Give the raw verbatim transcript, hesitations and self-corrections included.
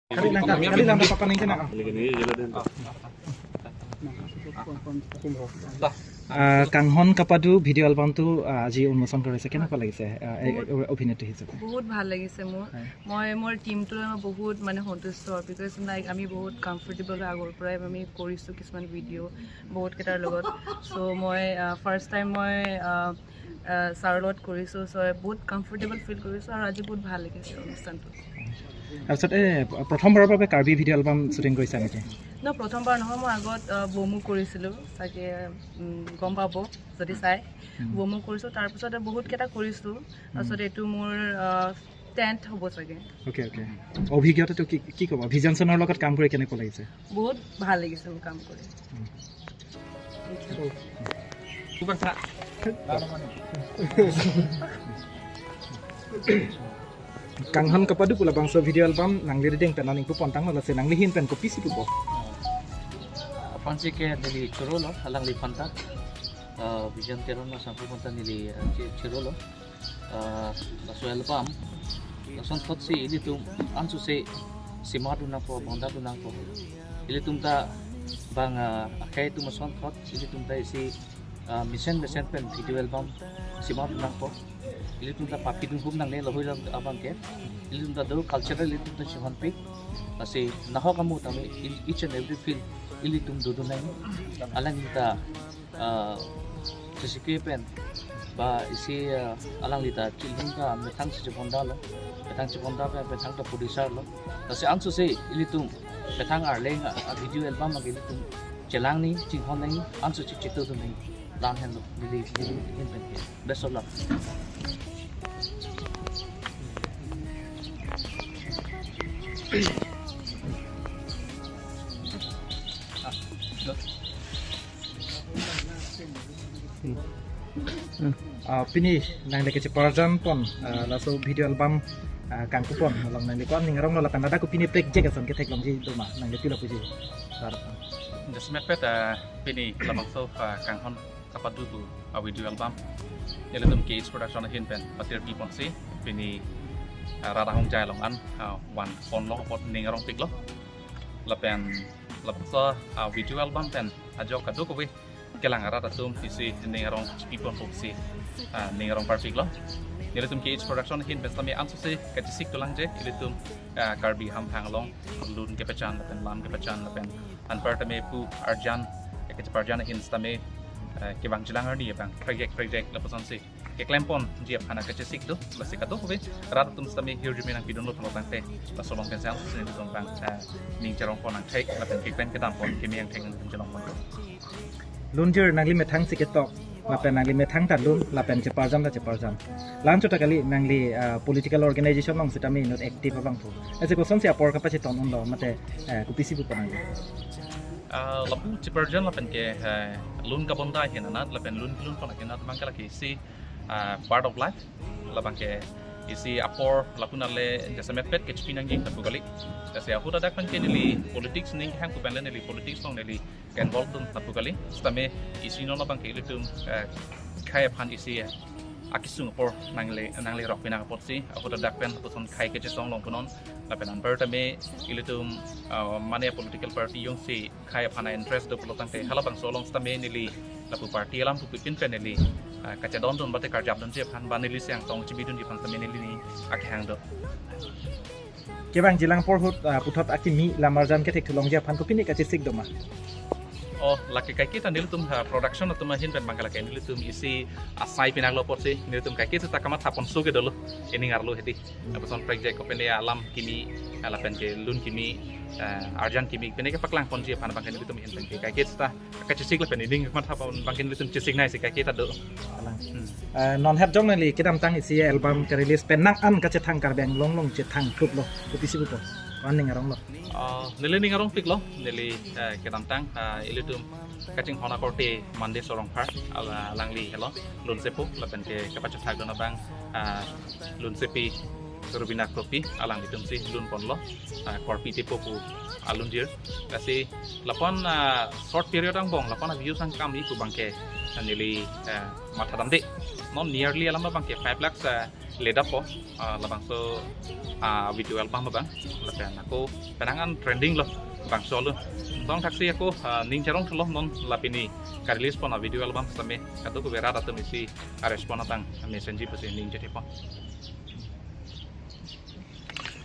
Kali lang, kali lang, papaning kena. Ah, Kanghon Kapadu video album-টো, ah, আজি উন্মোচন কৰিছে, কেনেকুৱা লাগিছে, আহ, এই, বহুত এই অভিনেত্ৰী হিচাপে? বহুত ভাল লাগিছে মোৰ। হয়। মই মোৰ টিমটোলৈ মই বহুত মানে সন্তুষ্ট, বিকজ লাইক আমি বহুত কমফৰ্টেবল হৈ আগৰ পৰাই আমি কৰিছোঁ কিছুমান ভিডিঅ' বহুতকেইটাৰ লগত। চ' মই, আহ, ফাৰ্ষ্ট টাইম মই, আহ, আহ, ছাৰৰ লগত কৰিছোঁ, চ' বহুত কমফৰ্টেবল ফিল কৰিছোঁ আৰু আজি বহুত ভাল লাগিছে অনুষ্ঠানটো। তাৰপিছত এই প্ৰথমবাৰৰ বাবে কাৰ্বি ভিডিঅ' এলবাম শ্বুটিং কৰিছা নেকি? ন, প্ৰথমবাৰ নহয়, মই আগত, আহ, বমু কৰিছিলোঁ, চাগে, উম, গম পাব যদি চাই। উম। বমু কৰিছোঁ, তাৰপিছতে বহুতকেইটা কৰিছোঁ, তাৰপিছত এইটো মোৰ, আহ, টেন্থ হ'ব চাগে। Okay, okay. অভিজ্ঞতাটো কি, কি ক'বা? ভিজন চনৰ লগত কাম কৰি কেনেকুৱা লাগিছে? বহুত ভাল লাগিছে মোৰ কাম কৰি। উম। Kanghon Kapadu pu labangso video album nangli rideng pen nangning pu pontang lo, lasi nangli ahin pen kopisi pupo? Aphrangsi ke neli chorolo, alangliphan ta, ah, Bijan Teron asangpu aphan ta neli, ah, che-, chorolo. Ah, laso album, lason thotsi ilitum ansose simadun nangpo, bondadun nangpo. Ilitum ta bang, ah, akhei atum ason thot, ilitum ta isi, ah, mesen mesen pen video album simadun nangpo. Ilitum ta papidun hup nangne lahei alam abang ke. Ilitum ta do cultural ilitum ta chihonpik. Lasi nahok amu tame il-, each and every field ilitum dodun nang. Alangli ta, ah, chesikre pen ba isi, ah, alangli ta chilhing ta methang si chebonda lo, methang chebonda pen methang ta producer lo. Lasi ansose ilitum methang arleng a, a video album agi ilitum chelang ni, chinghon nang, anso chi chito tu nang. Lang henlo, neli, neli, neli, neli. Best of luck. Ah, pini nangli kacheparjan pon, ah, laso video album, ah, kangku pon along nangli ko-an ning arong lo lapen ladak ko pini project ason ketheklongji doma, nangli pilo puji? Jasemet pet, ah, pini labangso, ah, Kanghon Kapadu pu, ah, video album nelitum K H Production ahin pen patir pi ponsi pini, ah, rat ahongjai along an, ah, van ponlo apot ning arongpiklo. Lapen labangso, ah, video album pen ajok kadokave kelang arat atum isi ning arong chipi ponpo pusi, ah, ning arong parpiklo. Nelitum K H Production ahin pen sitame ansose kachesik dolang je ilitum, ah, Karbi hamphang along lun kepachan lapen lam kepachan lapen anparta me pu arjan, kacheparjan ahin sitame, ah, kevangjilang arni abang project project lapusonsi keklem ponji aphan kachesik do, lasi kadokave rat atum sitame hirjume nangpidunlo pulo tangte, laso along pensi ansose nelitum abang, eh, ning cherong pon angthek, lapen keklem kedam pon, keme angthek nelitum cherong pon. Lunjir nangli methang si ketok, lapen nangli methang ta lun, lapen cheparjan ta cheparjan. Lan chota kali nangli, eh, political organization along sitame inut active abang pu. Ese kosonsi apor kapacheton unlo, mate, eh, kopisi pupo nangli? Ah, lapu cheparjan lapen ke, eh, lun kabonda ahin anat, lapen lun kelun pon ahin anat abang ke lake isi, ah, part of life. Labang ke isi apor lapu nale jasemet pet ke chipi nangji lapu kali. Lasi ahut adak pen ke neli politics ning hang pu pen le neli politics along neli ke-involve dun lapu kali. Sitame isi non labang ke ilitum, eh, khei aphan isi, eh, akesung apor nangle, nangle rok pinang apotsi ahut adak pen lapuson khei kachesong long punon. Lapen anparta me ilitum, ah, mane political party jongsi khei aphan interest do pulo tangte halabangso along sitame neli lapu party alam pupi pin pen neli, ah, kachedondun mate karjapdunji aphan ba neli siang tong chibidunji aphan sitame neli ni akehang do. Kevangjilang apor ahut, ah, puthot akimi lamarjan kethekthu longji aphan kopine kachesik doma? Oh, lake kaiketa nelitum, ah, production atum ahin pen abang ke lake nelitum isi asai pinanglo apotsi nelitum kaiketa kamatha ponso ke dolo, ining arlo hedi. Lapuson project kopine alam kimi, ah, lapen ke lun kimi, ah, arjan kimi, pine kepaklang ponji aphan abang ke nelitum ahin pen ke kaiketa kachesik lapen ining matha pon abang ke nelitum chesik nai si kaiketa do. Alang. Hmm. Eh, non het jong neli kedamtang isi album ke-release pen nang an kachethang Karbi Anglong along chethang kluplo, kopisi pupo, ko-an ning aronglo? Ah, neli ning arongpiklo, neli, eh, kedamtang, ah, ilitum kachinghon akorte Monday Sorongphar, ala-, alangli helo, lunsepo, lapen ke kapachethak dun abang, ah, lunsepi Rubina Kropi, alanglitumsi lun ponlo, ah, Korpi Tepo pu alunjir. Lasi lapu-an, ah, short period angbong, lapu-an views angkam i pu abang ke, ah, neli, ah, mathadamde. Non nearly alam abang ke five lakhs, ah, ledappo, ah, labangso, ah, video album abang. Lapen ako penang an trending lo bangso lo. Tongthaksi ako, ah, ning charong thalo non la pini ka-release pon a-video album sitame kadokave rat atum isi a-respond atang mesenji pusi ning chethe pon.